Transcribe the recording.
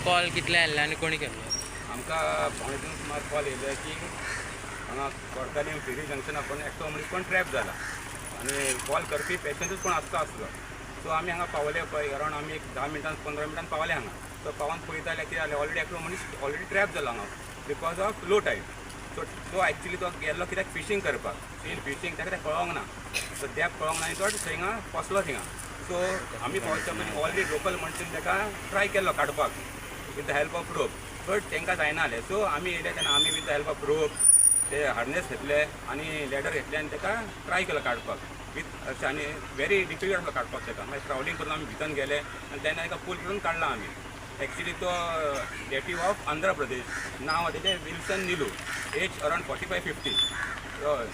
Call कितले आयिल्ले आनी कोणी केल्लो? आमकां 2:45 सुमार कॉल येयले की हांगा कोरतालीम फेरी जंक्शना पण एकटो मनीस कोण ट्रॅप जाला आनी कॉल करपी पेशंटूच कोण आसता आसलो. सो आमी हांगा पावले पळय, अरावंड आमी एक 10 मिनटान 15 मिनटान पावले हांगा. सो पावन पळयता जाल्यार कितें जालें, ऑलरेडी एकलो मनीस ऑलरेडी ट्रॅप जाला हांगा because of low tide. So तो एक्चुली तो गेल्लो कित्याक, फिशींग करपाक. इन फिशींग ताका तें कळोंक ना, सो डेप कळोंक ना आनी तो थिंगा फसलो थिंगा. सो आमी पावच्या पयलीं ऑलरेडी लोकल मनशान ताका ट्राय केल्लो काडपाक with the help of rope, but तांकां जायना जालें. सो आमी येयले तेन्ना आमी with the help of rope, ते हार्नेस घेतले आनी लॅडर घेतले आनी ताका ट्राय केलो काडपाक विथ अशें. आनी व्हेरी डिफिकल्ट आसलो काडपाक ताका. मागीर क्रावडींग करून आमी भितर गेले आनी तेन्ना ताका पूल करून काडला आमी. एक्चुली तो नेटीव ऑफ आंध्र प्रदेश, नांव तेजें Wilson Nilu, age around 45-50. हय.